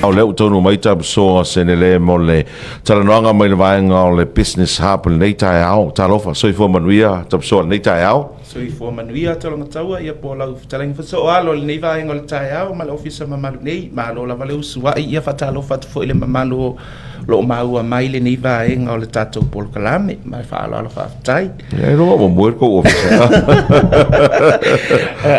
O lea ua taunuu mai Tapisoa Senele mo le talanoaga mai le vaega o le Business Hub i lenei taeao. Talofa, soifua manuia Tapisoa i lenei taeao. Soifua manuia Tologataua, ia po o lau fetalaiga foi Sooalo i lenei vaega o le taeao ma le ofisa mamalu nei. Malo lava le usuai, ia faatalofa atu foi i le mamalu o lo o maua mai lenei vaega o le tatou polokalame. Ma le faaaloalo faafetai. Ia, e loa ua moe le kou ofisa.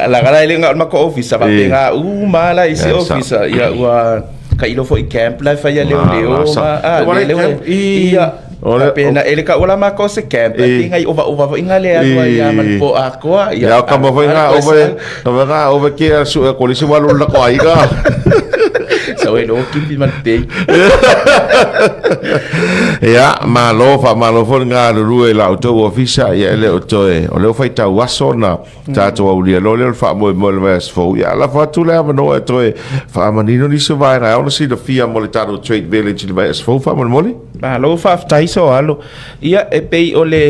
Laga la e le na o le matou ofisa, faapena uma la i isi ofisa. Ia ua tailo foi i camp la e fai a leoleo ma ia faapena. E le taua la matou o se camp, ae pei nai ovaova foi na le alu ai lava ma le po atoa. Ia, kama foi na ova, kama na ova ke a su e kolisi wa lula ko aiga. Sau e lo kipi ma le pei. Ia, malo, faamalo foi le galulue i la outou ofisa, ia e le o toe, o lea ua faitau aso na tatou aulia loa lea o le faamoemoe o le vaiaso fou. Ia, lafo atu le avanoa e toe faamanino nisi o vaega e ao ona silafia mo le tatou Trade Village i le vaiaso fou faamolemole. Malo faafetai Soalo. Ia, e pei o le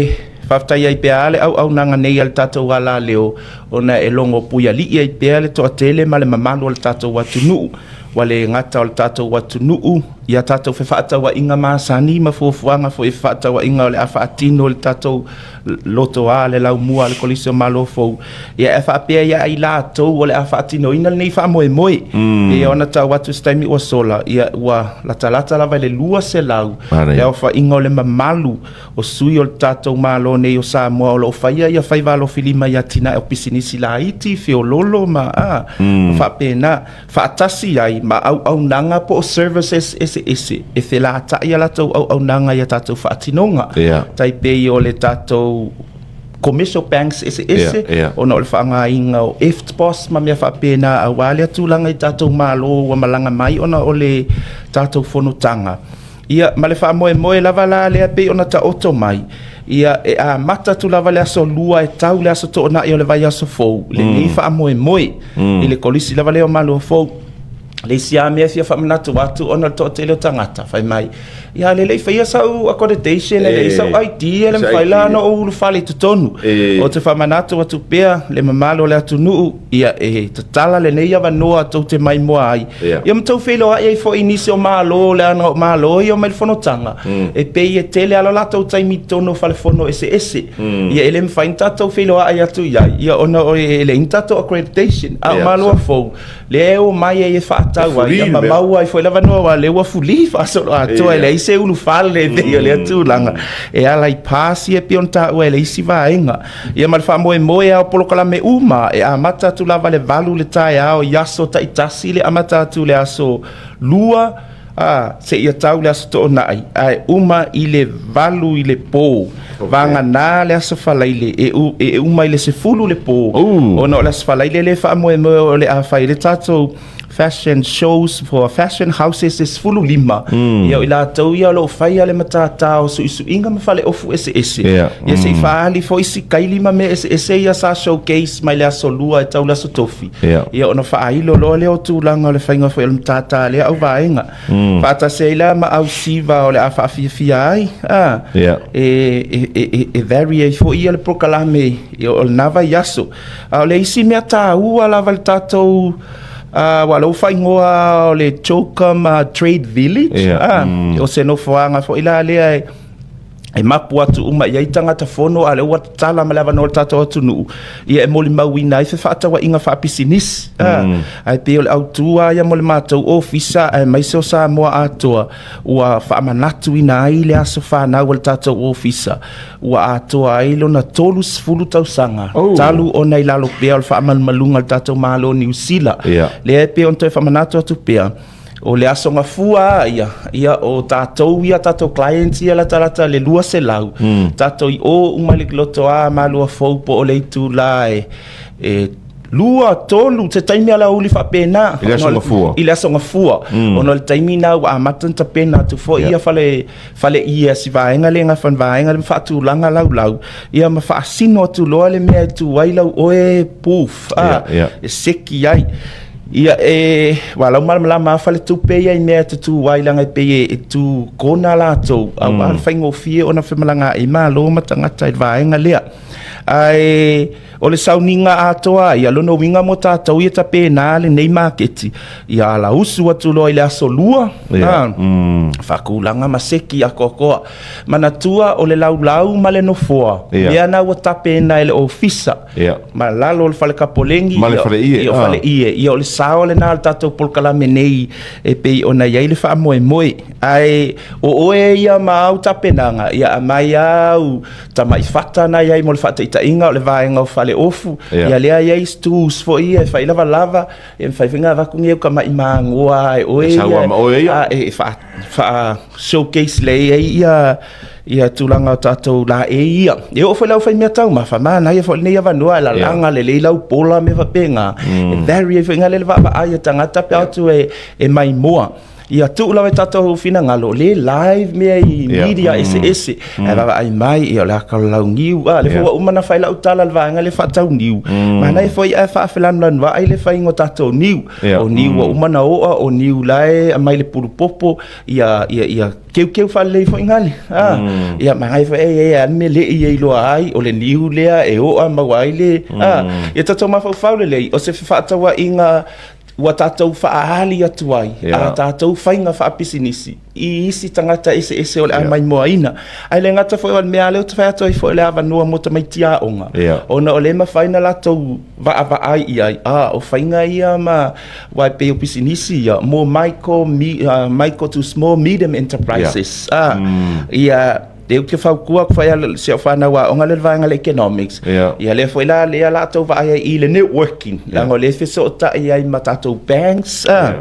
faafetai ai pea le auaunaga nei a le tatou alaleo ona e logo puialii ai pea le toatele ma le mamalu o le tatou atunuu. Ua le gata o le tatou atunuu i a tatou fefaatauaiga masani ma fuafuaga foi i fefaatauaiga o le a faatino i le tatou lotoa le laumua a le Kolisi o Malo fou, ia e faapea ia i latou o le a faatinoina lenei faamoemoe. E ona tau atu i se taimi ua sola, ia ua latalata lava i le 200 le aofaiga o le mamalu o sui o le tatou Malo nei o Samoa o lo o faia ia faiva alofilima i atinae o pisinisi laiti, feololo ma ma faapena, faatasi ai ma auaunaga po o services eseese e felata'i a latou auaunaga i a tatou faatinoga. Tai pei o le tatou commercial banks eseese ona o le faaaogaina o EFTPOS ma mea faapena aua lea tulaga i tatou Malo ua malaga mai ona o le tatou fonotaga. Ia, ma le faamoemoe lava la lea pei ona taoto mai, ia, e amata atu lava le aso Lua e tau le aso Toonai o le vaiaso fou, lenei faamoemoe i le Kolisi lava lea o Malo Fou. Le isi lava mea e fia faamanatu atu ona o le toatele o tagata, fai mai, ia le le i faia sau accreditation, e leai sau ID, e le mafai la ona ou ulufale i totonu. Ou te faamanatu atu pea le mamalu o le atunuu, ia e tatala lenei avanoa tou te maimoa ai, ia ma tou feiloai ai foi i nisi o Malo, leaga o Malo ia e omai i le fonotaga, e pei e tele lava lo latou taimi i totonu o falefono eseese. Ia e le mafai ona tatou feiloai atu i ai, ia ona e leai ni tatou accreditation. A o Malo fou, lea e omai ai e faatau ai, ia ma maua ai foi le avanoa, aua o lea ua fulī faasoloatoa, e leai se ulufale e pei o lea tulaga e ala i pass ia e pei ona taua e le isi vaega. Ia ma le faamoemoe lava o polokalame uma e amata atu lava i le 8 i le taeao i aso taitasi le amata atu i le aso Lua a, seia tau le aso Toonai, ae uma i le 8 i le po. Vagana le aso Faraile e, e uma i le 10 le po, ona o le aso Faraile lea e faamoemoe o le a fai ai le tatou fashion shows for fashion houses e 15. Ia o i latou ia o lo o faia le matata o suisuiga ma faleofu eseese. Ia se i faaali foi sikaili ma mea eseese ia sa showcase mai le aso Lua e tau le aso Tofi. Ia ona faailo loa lea o tulaga o le faiga foi o le matata a lea auvaega. Faatasi ai la ma ausiva o le a faafiafia ai, a, e vary ai foi ia le polokalame o lena vaiaso. A o le isi mea taua lava i le tatou aua o lea ua faaigoa o le Chocom Trade Village, o se nofoaga foi la lea e mapu atu uma i ai tagata fono, a o lea ua tatala ma le avanoa o le tatou atunuu, ia e molimauina ai fefaatauaiga faapisinisi. Ae pei o le autu lava ia mo le matou ofisa aemaise o Samoa atoa, ua faamanatuina ai le aso fanau o le tatou ofisa, ua atoa ai lona 30 tausaga talu ona i lalo pea o le faamalumaluga a le tatou Malo o Niu Sila. Lea e pei ona toe faamanatu atu pea, o le Aso Gafua lava ia, ia o tatou ia, tatou clients ia latalata le 200, tatou i o uma i le lotoa Malua Fou po o le itula e 2, 3, se taimi alauli faapena. I le Aso Gafua. I le Aso Gafua. Ona o le taimi lena ua amata ona tapena atu foi ia fale, fale ia si vaega lea gafa vaega le faatulaga laulau, ia ma faasino atu loa le mea e tu ai lau oe poof, e seki ai. Ia e ua lau malamalama a faletupe ia i mea e tutū ai leaga e pei e tu kona latou aua le faigofie ona femalagaai Malo ma tagata i le vaega lea. Ae o le sauniga atoa ia lona uiga mo tatou ia tapena lenei maketi ia alausu atu loa i le aso Lua, faatulaga ma seki atoatoa. Manatua o le laulau ma le nofoa, mea na ua tapena e le ofisa ma lalo o le fale kapoleni ma le fale ie, ia, fale ie. Ia o le sao lena o le tatou polokalame nei e pei ona i ai le faamoemoe. Ae o oe ia ma au tapenaga, ia aumai au tamai fata na i ai mo le faataitaiga o le vaega o fale ofu, ia lea i ai stools foi ia e fai lavalava, e mafai foi ona avatu ni au tamai magoa e oe ia, e faa showcase lelei ai ia ia tulaga o tatou laei ia. E oo foi le aufaimea taumafa, manaia foi lenei avanoa e lalaga lelei lau pola mea faapena. E vary ai foi le vaavaai a tagata pe a o atu e maimoa. Ia tuu lava i tatou finagalo, o lea e live mea i media eseese. Ae vaavaai mai, ia o le aka o le launiu. A, lea foi ua uma ona fai lau tala i le vaega lea faatau niu. Manaia foi ae faafelanulanua ai le faiga o tatou niu. O niu ua uma ona oa, o niu la e aumai le pulupopo, ia ia ia keukeu faalelei foi gale. A, ia manaia foi e e a le mea lei e iloa ai o le niu lea e oa maua ai le a, ia tatou mafaufau lelei o se fefaatauaiga ua tatou faaali atu ai a tatou faiga faapisinisi i isi tagata eseese o le a maimoaina. Ae le gata foi o le mea lea ou te fai atu ai foi o le avanoa mo tamaiti aoga, ona o lea e mafai ona latou vaavaai i ai, a o faiga ia ma aua e pei o pisinisi ia mo micro, micro to small medium enterprises. Yeah. Ia lea ou te fautua atu foi si au fanau aoga lea i le vaega o le economics. Yeah. Ia lea foi la lea la tou vaai ai i le networking. Yeah. Leaga o lea e fesootai ai ma tatou banks. Yeah.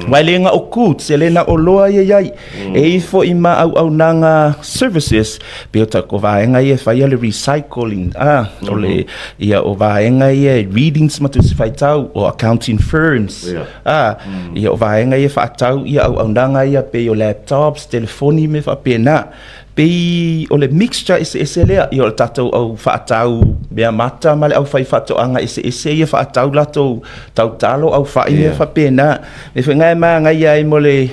Aua e le na o goods, e le na o loa ia i ai. E i ai foi ma auaunaga services, pei o tatou vaega ia e faia le recycling, ah, o le, ia, o vaega ia e readings ma tusi faitau, o accounting firms, ah, ia, o vaega ia e faatau ia auaunaga ia pei o laptops, telefoni mea faapena. Pei o le mixture eseese lea, ia o le tatou au faatau mea mata ma le aufai faatoaga eseese ia faatau latou tautalo, au fai mea faapena. Mea foi na e manaia ai mo le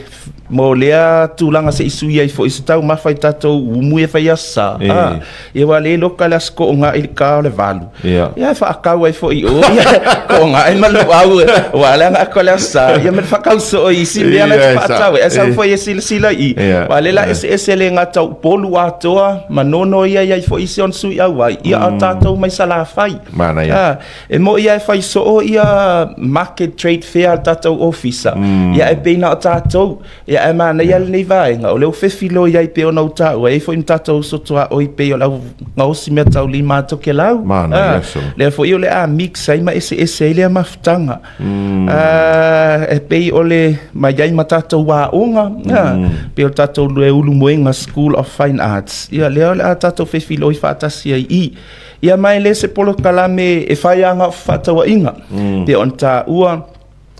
mo lea tulaga se i sui ai foi se taumafa i tatou umu ia fai aso sa. Ah, ia ua le loka le aso koongaʻi i le ka o le 8. Ia e faakau ai foi i o ia koongaʻi ma luau ua le aga atu le aso sa ia ma le faakau soo i isi mea la e faatau ai. Ae sau foi e silasila i i, aua lea la eseese le gata o Upolu atoa ma Manono ia i ai foi isi ona sui auai, ia a o tatou mai Salafai. Manaia. Ah, E moi lava e fai soo ia market trade fair a le tatou ofisa, ia e pei na o tatou. Ia ae manaia lenei vaega, o lea ua fefiloi ai pei ona ou taua, e i ai foi ma tatou uso tuaoi pei o le au gaosi meataulima a Tokelau. Manaia so. Lea foi o le a mix ai ma eseese ai lea mafutaga. E pei o le ma i ai ma tatou aoga, pei o le tatou Leulumoega School of Fine Arts. Ia lea o le a tatou fefiloi faatasi ai i. Ia ma e le se polokalame e fai lava na o fefaatauaiga. Pei ona taua,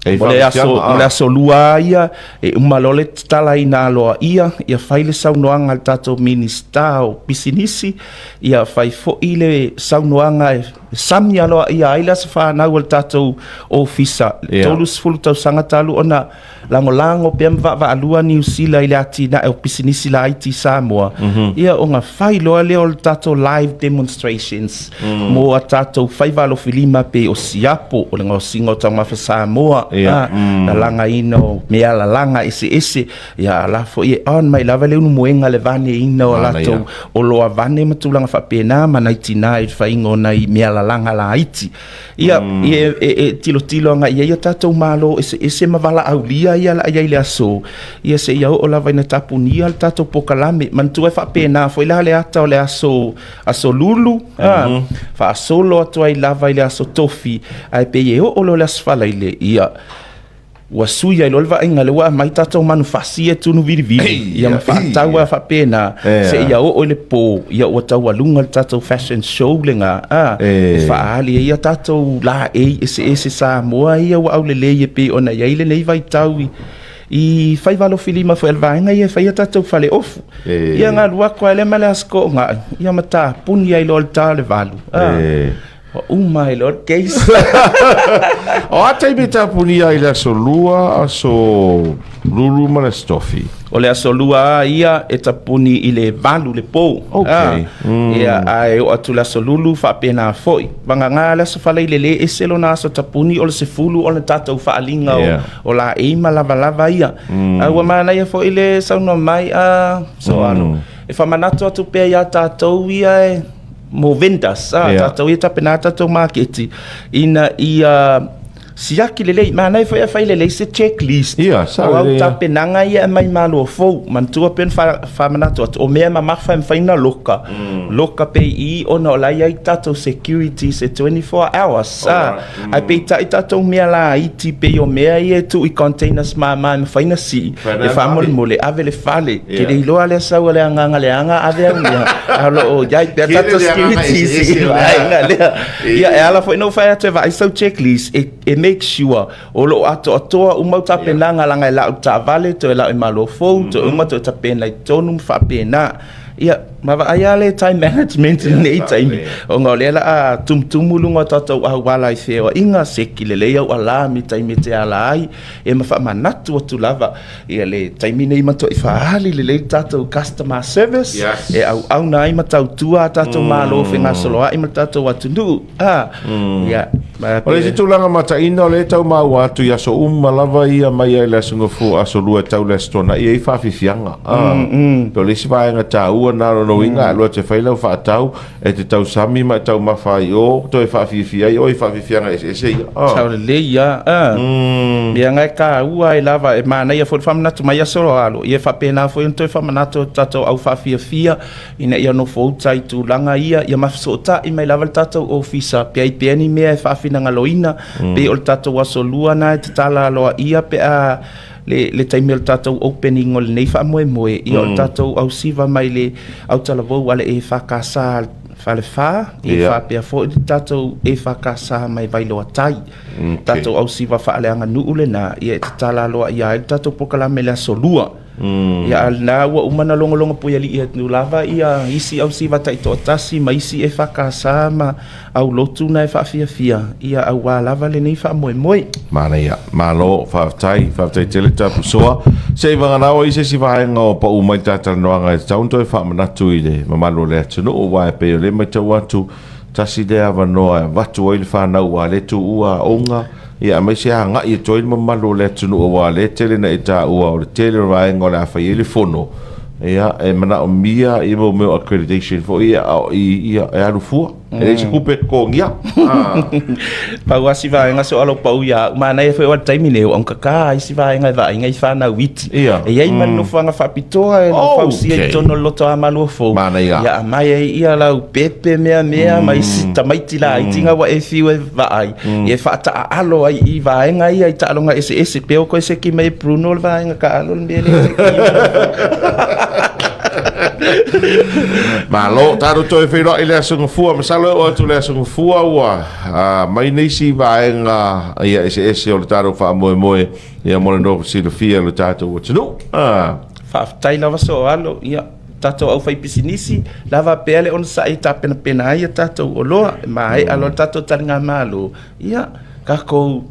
o le aso, o le aso Lua ia, e uma loa le tatalaina aloaia, ia fai le saunoaga a le tatou Minisita o Pisinisi, ia fai foi le saunoaga e sami aloaia ai le aso fanau o le tatou Ofisa, le 30 tausaga talu ona lagolago pea ma vaavaalua Niu Sila i le atinae o pisinisi laiti i Samoa, ia ona fai loa lea o le tatou live demonstrations mo a tatou faiva alofilima pei o siapo, o le gaosiga o taumafa Samoa, lalagaina o mea lalaga eseese, ia a la foi e on mai lava le ulumoega le vaneina o latou oloa vane ma tulaga faapena ma nai tina i le faiga o nai mea lalaga laiti. Ia, e tilotilo agai i ai o tatou Malo eseese ma valaaulia ia la i ai i le aso, ia seia oo lava ina tapunia le tatou polokalame. Manatua e faapena foi la le ata o le aso, aso Lulu, faasolo atu ai lava i le aso Tofi, ae pei e oo loa i le aso Faraile, ia, Ua sui ai loa le vaaiga lea ua aumai tatou manufasi ia e tunu vilivili ia ma faatau a faapena seia oo i le po ia ua taualuga le tatou fashion show lena a e faaali ai a tatou laei eseese Samoa ia ua aulelei e pei ona i ai lenei vaitau i faiva alofilima foi a le vaega ia e fai a tatou faleofu. Ia na alu atu lava lea ma le Aso Toonai ia ma tapuni ai loa i le ta o le 8. Ua uma ai loa le case. O a taimi e tapunia ai le Aso Lua, Aso Lulu ma le Aso Tofi? O le Aso Lua a ia e tapuni i le 8 le po. Okay. Ia, ae oo atu le Aso Lulu faapena foi. Vagana le Aso Faraile le ese lona aso tapuni o le 10 o le tatou faaaliga o laei ma lavalava ia. A ua manaia foi le saunoa mai a Soalo. E faamanatu atu pea ia tatou ia e mo vendors, tatou ia tapena tatou maketi ina ia siaki lelei, manaia foi ae fai lelei se checklist. Ia, sao O au lelei. tapenaga ia e aumai malo fou, manatua pea ona faamanatu atu, o mea mamafa e mafai ona loka, loka pea i i ona o la e i ai tatou securities e 24 hours. Ae peitai tatou mea laiti pei o mea ia e tuu i containers mama e mafai ona sii, e faamolemole ave i le fale. Ke le iloa lea sau a le agaga leaga ave au mea, ae o lo o i ai pea tatou securities i le vaega lea. Ia, e ala foi ona ou fai atu e vaai sau checklist e make sure o lo o atoatoa uma au tapenaga leaga e lau i le taavale, toe lau i Malo Fou, toe uma toe tapena i totonu ma faapena. Ia, ma vaai lava le time management i lenei taimi, ona o lea o le a tumutumu luga o tatou auala i feoaiga, seki lelei au alarm i taimi e te ala ai, ia ma faamanatu atu lava ia le taimi nei matuai faaali lelei le tatou customer service Yes. e auauna ai ma tautua a tatou Malo fegasoloai ma le tatou atunuu. Ah, ia, ma O le isi tulaga mataina o lea e tau maua atu i aso uma lava ia mai ai le Aso Gafua, Aso Lua e tau le Aso Toonai, e i ai faafiafiaga. Ah, Pei o le isi vaega taua lena o lona uiga, alu atu e fai lau faatau, e te tausami ma e taumafa ai i o, toe faafiafia ai oe i faafiafiaga eseese ia. Ah. Sao lelei lava. Ah. Ia na e taua ai lava, e manaia foi le faamanatu mai aso alo, ia e faapena foi ona toe faamanatu atu tatou au faafiafia ina ia nofouta i tulaga ia, ia ma fesootai mai lava le tatou ofisa, pe ai pea ni mea e faafinagaloina, pei o le tatou aso lua na e tatala aloaia pe a le taimi o le tatou opening o lenei faamoemoe, ia o le tatou ausiva mai le autalavou a le EFKS Falefa, ia faapea foi le tatou EFKS mai Vailoa Tai. Tatou ausiva faaleaganuu lena, ia e tatala aloaia ai le tatou polokalame i le aso Lua. Ia a o lena ua uma ona logologo puialii atu lava ia isi ausiva taitoatasi ma isi EFKS ma aulotu na e faafiafia, ia aua lava lenei faamoemoe. Manaia. Malo, faafetai, faafetai tele Tapusoa. Se i vagana ai se isi vaega o pau mai le ta talanoaga e tatau ona toe faamanatu i le mamalu o le atunuu, aua e pei o lea e matau atu, tasi lea avanoa e avatu ai le fanau aua lea e tuua aoga, ia aemaise agai atu ai le mamalu o le atunuu aua o lea e tele ina e taua o le tele o vaega o le a fai ai le fono, ia e manaomia ia mea o accreditation foi ia, a o i ia e alu fua. E leai se tupe e totogia. Pau lava si vaega so alo pau ia au, manaia foi o le taimi nei ua augata isi vaega e vaaiga i fanau iti. Ia. E i ai ma le nofoaga faapitoa e fausia i totonu o le loto Maluafou. Manaia. Ia aumai ai ia lau pepe meamea ma isi tamaiti laiti na ua e fiu e vaai, ia e faataaalo ai i vaega ia i taaloga eseese. Pe o koe seki mai e Bruno le vaega taalo le mea lea e seki ai. Malo, tatou toe feiloai i le Aso Gafua. Masalo e oo atu i le Aso Gafua ua aumai nisi vaega ia eseese o le tatou faamoemoe ia mo le nofo silafia e lo tatou atunuu. Ah. Faafetai lava Soalo, ia tatou aufaipisinisi lava pea le onosai e tapenapena ai a tatou oloa, e maea loa le tatou taligamalo, ia tatou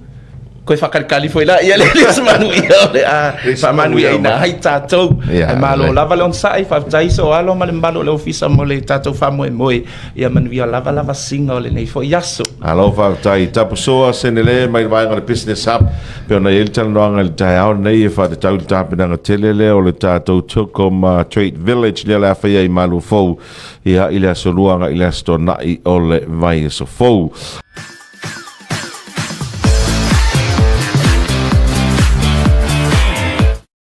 Koe faakalikali foi la ia le isi manuia o le a faamanuiaina ai tatou. Ae malo lava le onosai, faafetai Soalo ma le mamalu o le ofisa mo le tatou faamoemoe. Ia manuia lava lavasiga o lenei foi aso. Malo faafetai. Tapusoa Senele mai le vaega o le Business Hub. Pei ona i ai le talanoaga i le taeao lenei e faatatau i le tapenaga tele lea o le tatou Tilcom Trade Village lea o le a faia i Malufou ia i le aso Lua agai i le aso Toonai o le vaiaso fou.